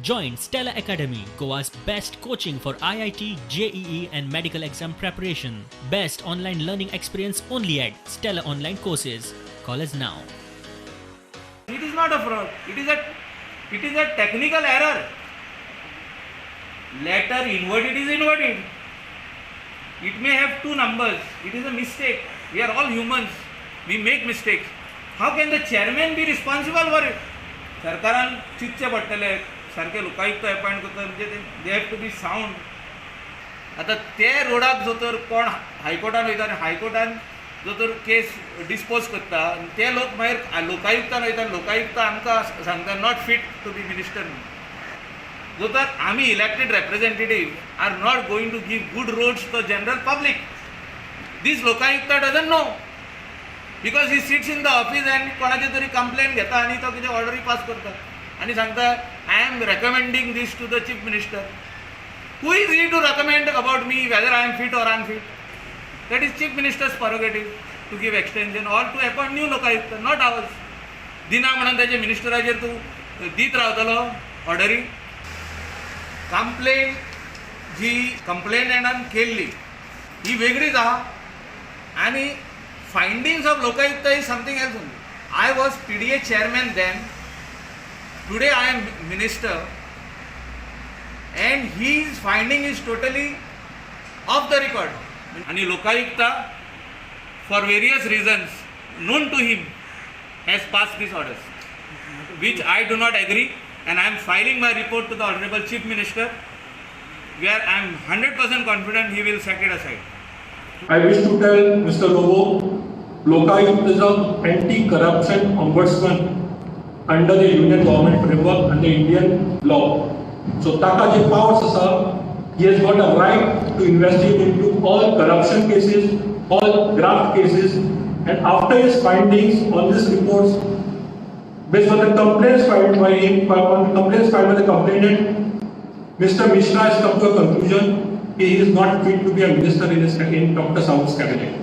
Join Stella Academy, Goa's best coaching for IIT, JEE, and medical exam preparation. Best online learning experience only at Stella Online Courses. Call us now. It is not a fraud. It is a technical error. Letter inverted is inverted. It may have two numbers. It is a mistake. We are all humans. We make mistakes. How can the chairman be responsible for it? सरकारान चिंतचें पडटलें. सारके Lokayukta appoint करता म्हणजे they have to be sound. आतां ते रोडाक जो तर कोण हायकोर्टान वयता आनी हायकोर्टान जो तर केस डिस्पोज करता आनी ते लोक मागीर लोकायुक्तान वयता आनी लोकायुक्त आमकां सांगता not fit to be minister. जो तर आमी elected representative are not going to give good roads to general public, this Lokayukta doesn't know, because he sits in the office and कोणाची तरी कंप्लेन घेता आनी तो कितें ऑर्डरी पास करता आनी सांगता, "I am recommending this to the Chief Minister." Who is he to recommend about me, whether I am fit or unfit? That is Chief Minister's prerogative to give extension or to appoint new Lokayukta, not ours. दिना म्हणून ताजे मिनिस्टराचेर तूं दीत रावतलो ऑर्डरी? Complain जी कंप्लेनंटान केल्ली ही वेगळीच आहा आनी findings of Lokayukta is something else only. I was PDA chairman then. Today I am minister and his finding is totally off the record. आणि Lokayukta, for various reasons known to him, has passed these orders, which I do not agree, and I am filing my report to the Honorable Chief Minister, where I am 100% confident he will set it aside. I wish to tell Mr. Lobo, Lokayukta is an anti-corruption ombudsman under the Union Government framework and the Indian law. So ताका जे powers आसा, he has got a right to investigate into all corruption cases, all graft cases, and after his findings on these reports, based on the complaints filed by him, on complaints filed by the complainant, Mr. Mishra has come to a conclusion he is not fit to be a minister in Dr. Sawant's cabinet.